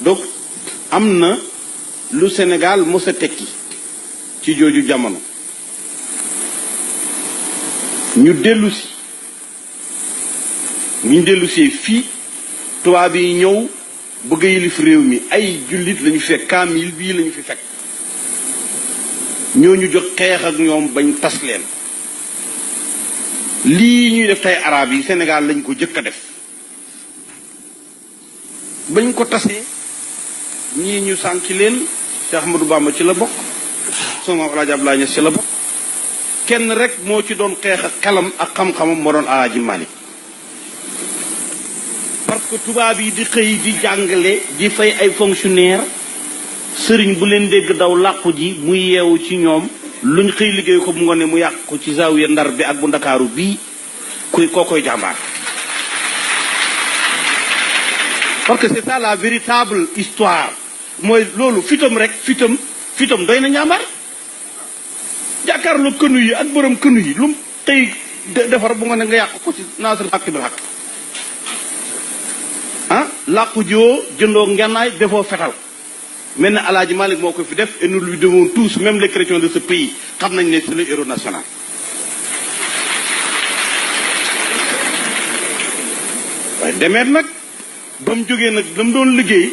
donc am na lu Sénégal mos a tekki ci jooju jamono ñu dellu si ñu dellu see fii tubaab yi ñëw bëgg a yilif réew mi ay jullit lañu fekk kaamil bii lañu fi fekk ñooñu jóg xeex ak ñoom bañ tas leen lii ñuy def tey arab yi Sénégal lañ ko jëkk a def bañ ko tasee ñii ñu sànki leen Cheikh Ahmadou Bamba ci la bokk sama Alaaji Abdoulaye Niass ci la bokk kenn rek moo ci doon xeex ak xelam ak xam-xamam moo doon Alaaji Malick parce que tubaab yi di xëy di jàngale di fay ay fonctionnaire sëriñ bu leen dégg daw làqu ji muy yeewu ci ñoom luñ xëy liggéey ko bu ngoone mu yàq ko ci zaawiya Ndar bi ak bu Ndakaaru bii koo koy jàmbaar parce que c'est ça la véritable histoire mooy loolu fitam rek fitam doy na njàmbaar jàkkaarloo kënu yi ak borom kënu yi lu tey defar bu ngoone nga yàq ko ci naasal xàq bil xàq ah làqu jiwoo jëndoo ngennaay defoo fetal mel na Alaaji Malick moo ko fi def et nous lui devons tous même les chrétiens de ce pays xam nañ ne c'est le héros national waaye demeet nag ba mu jógee nag la mu doon liggéey